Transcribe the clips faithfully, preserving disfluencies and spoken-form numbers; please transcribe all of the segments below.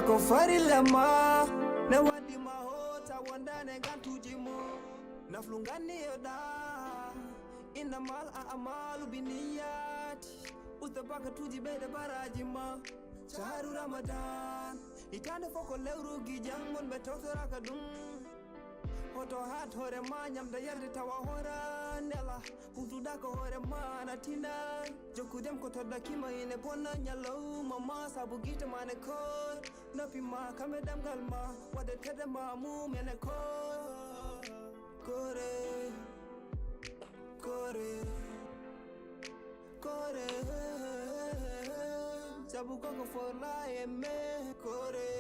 Ko farilla ma ne waddi ma hota wondane gantuji mum. Naflu ganni yoɗa. Innamal a'malu binniyati. Usta bakatuji ɓeyda baraji ma. Shahru Ramadan. Hitande fof ko lewru gijan wonɓe tawtoraka ɗum. Hoto hat hoore ma ñamda yarde tawa hoora nela. Hutuɗa ko hoore ma na tina. Jokkudem ko toɗɗakima ine bonna ñalawma ma sabu gite ma ne koor. Noppi ma kame ɗemgal ma waɗe tedde ma mum ene koor. Kore, kore, kore. Sabu koko forla e me kore.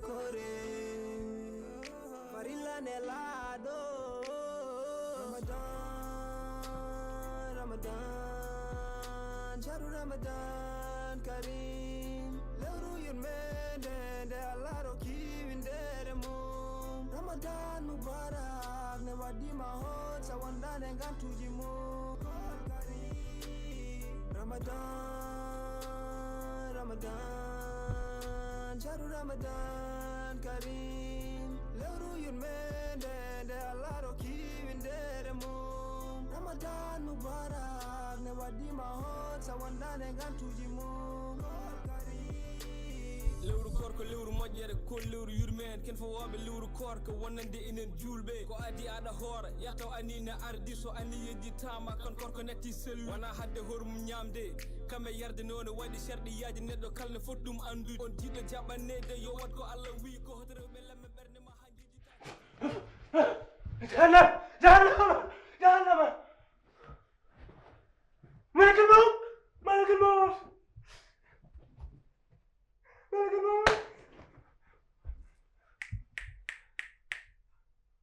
Kore, farilla ne laaɗo. Ramadan, Ramadan, shahru Ramadan Karim. Lewru yurmende nde Allah rokki winndere mum. Ramadan Mubarak ne waddi ma hot sa wondane gantuji mum. Kor Karim. Ramadan, Ramadan, shahru Ramadan Karim. Lewru yurmende nde Allah rokki winndere mum. Ramadan Mubarak ne waddi ma hot sa wondane gantuji mum. Kor Karim. Lewru koor ko lewru moƴƴere, ko lewru yurmende. Ken fof wooɓe lewru koor ko wonande enen juulɓe. Ko adi aɗa hoora, yataw ani ne ardi, so ani yejjitama, kan korko natti sellu. Wona hadde hoore mum ñamde, kam e yarde noone waɗi sharɗiyaaji neɗɗo kala ne foti ɗum anndude. On jiɗɗo jaɓannede yo wat ko Allah wi, ko hoto rewɓe lamme ɓernde ma ha jejjita. Jahannama! Jahannama! Jahannama! Malakal mawt! Malakal mawt! Malakal mawt!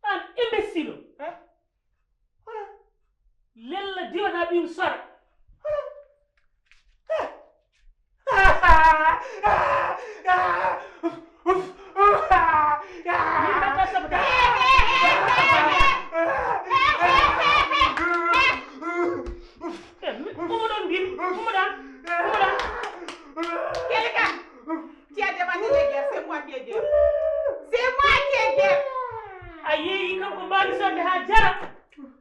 An imbécile! Hein? Voilà. Lella diwata ɓiyum sora. Voilà. Min mbatta sabotage. Eh, mi- umoɗon mbin, umoɗon, umoɗon. Kelika, tu as demandé les guerres, c'est moi qui ai guerre. C'est moi qui ai guerre. A yeeyi kanko mbaami sonde haa jara.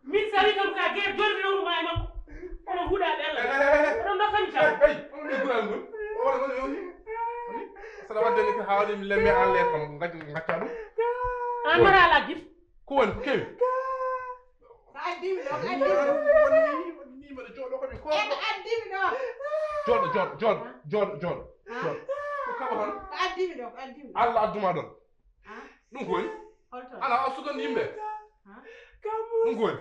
Min sawi kam ka guerre jolde rewru ma e makko. Onon huɗaaɓe Allah. Oɗon ndokkami jam. Hey, on ɗi gulal ngol. O waɗa ngol yoni. Saɗa wadde ni ko haawde mi lemme Allah kam ngacca ɗum. An mara ala gif. Ko woni ko kewi? Ko addi mi ɗo, ko addi mi ɗo. Wonni, wonni mbaɗa jooɗo ko mi ko. En addi mi ɗo. Jooɗo, jooɗo, jooɗo, jooɗo, jooɗo. Jooɗo. Ko kaɓa tan. Ko addi mi ɗo, ko addi mi ɗo. Allah adduma ɗon. Ɗum ko woni? Holto? Ala o sukan yimɓe. Ɗum ko woni?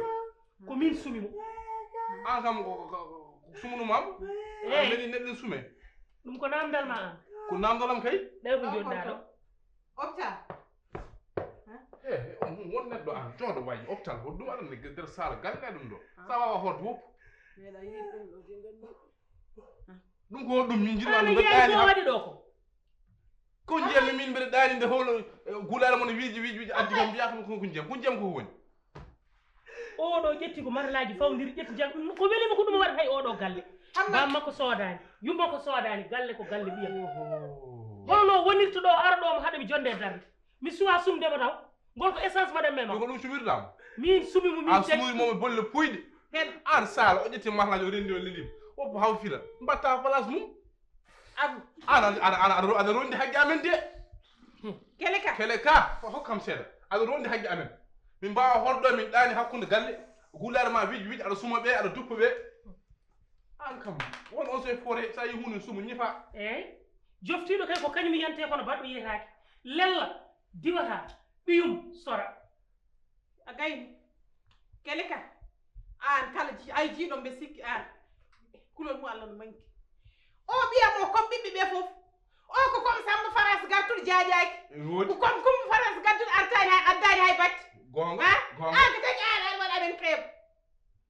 Ko min sumi mo. An kam ko, ko, ko, ko sumunu mam? Eh. An meni neɗɗo sume. Ɗum ko namdal ma an. Ko namdal am kay? Ɗew ko joɗɗa ɗo. Opta. Eh, on won neɗɗo an jooɗo wayi optal ko ɗum aɗa nder sara galle ɗum ɗo. Sa wawa hoto wop. Meɗa yiɗi ɗum ɗo jingel ɗum. Ɗum ko ɗum min jiɗi An ɗum yiya ɗaani ko hak- waɗi ɗo ko. Ko njiyam mi min mbeɗa ɗaani nde holo gulaɗo mon wiiji wiiji wiiji addi kam mbiya ko ko njiyam ko njiyam ko woni. Oɗo ƴetti ko marlaji fawdiri ƴetti jam ko welima ko ɗum waɗata e oɗo galle. Bam makko soodani yumma ko soodani galle ko galle ɓiyam. Holno wonirta ɗo ara ɗo mo haɗa mi jonde e darde mi suwa sumde mo taw. Ngol ko essence mbaɗan men ko ɗum sumirɗam. Min sumi mo min a sumiri mo bolle puyɗe. Hen an sala o ƴetti marlaji o rendi o lelima woppo haw fila mbatta place mum. Abu. Ana ana ana ana ana rondi haqqe amen de. Kele ka. Kele ka. Ko hokkam seeɗa. Aɗa rondi haqqe amen. Min mbawa horɗo min ɗaani hakkunde galle. Gulaare ma wiji wiji aɗa suma ɓe aɗa duppa ɓe. An kam won on so e foore sa yi hunde sumu ñifa. Eyyi. Joftiiɗo kay ko kañum yiyante kono baɗɗo yiyetaake. Lella diwata ɓiyum sora. A gayni. Kele ka. An kala ji- ay jiiɗo mbe sikki an. Kulol mu Allah no manki. O ɓiya mo comme ɓiɓɓe ɓe fof. O ko comme Samba Faras gartuɗo jaajaaki. Ko comme Kumba Faras gartuɗo artaani hay addaani hay batte. Gonga. Ha? Gonga. An ko tagi an aɗa waɗa men keew.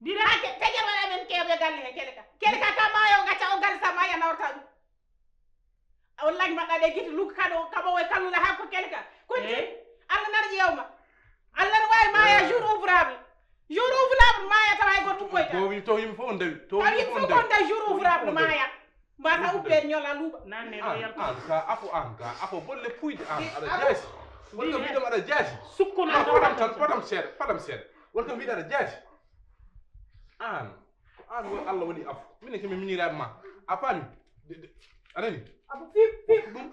Ndira. An ke tagi aɗa waɗa men keew e galle he kele ka. Kele ka ka maayo gacca o galle sa maayi a nawrata ɗum. A wallahi mbaɗɗa ɗe gite lukka kaɗo kaɓo e kalluɗa hakko kele ka. Konti. Eh? Allah nana ƴeewma. Allah no waawi maaya jour ouvrable. Jour ouvrable maaya tawa hay goto ummoyta. Ko wi to yimɓe fof on dawi. To taw yimɓe fof on dawi jour ouvrable maaya. Mbata uppe ñola luuɓa. Nanne ɗo an yalta. An ka afo, an ka afo bolle puyde an. Aɗa Abu. Jaasi. Wonka mbiɗam aɗa jaasi. Sukkuno Ma ɗo fadam tan, tan. Fadam seeɗa, fadam seeɗa. Wonka mbiɗa aɗa jaasi. An, ko an woni Allah woni afo. Minen kami miñiraaɓe ma. A faami? De- de- A nani? Abu fip fip. Ɗum.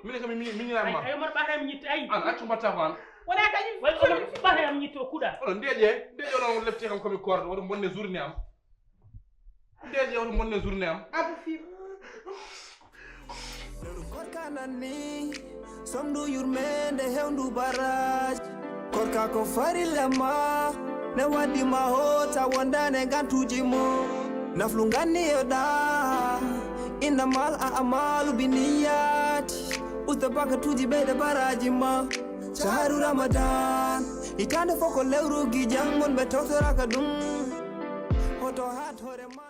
Minen kami miñiraaɓe Ay ma. Ayo mar ɓatam ñitte ay. An accu mbatta ko an. Wona kañum. Wala oɗon ɓatam ñitto kuɗa. Oɗon ndeeƴe, ndeeƴe oɗon lepte kam komi koorɗo, oɗon bonne journée am. Ndeeƴe oɗon bonne journée am. Abu fip. Lewru korka nanni, somdu yurmende hewndu baraji. Korka ko farilla ma, ne waddi ma hota wondane gantuji mo. Naflu ganni yoɗa, innamal a amalu biniyati. Usta bakatuji ɓeyde baraji ma. Shahru Ramadan, hitande foko lewru gijang mon ɓe tawtoraka ɗum. Hoto hat hore ma.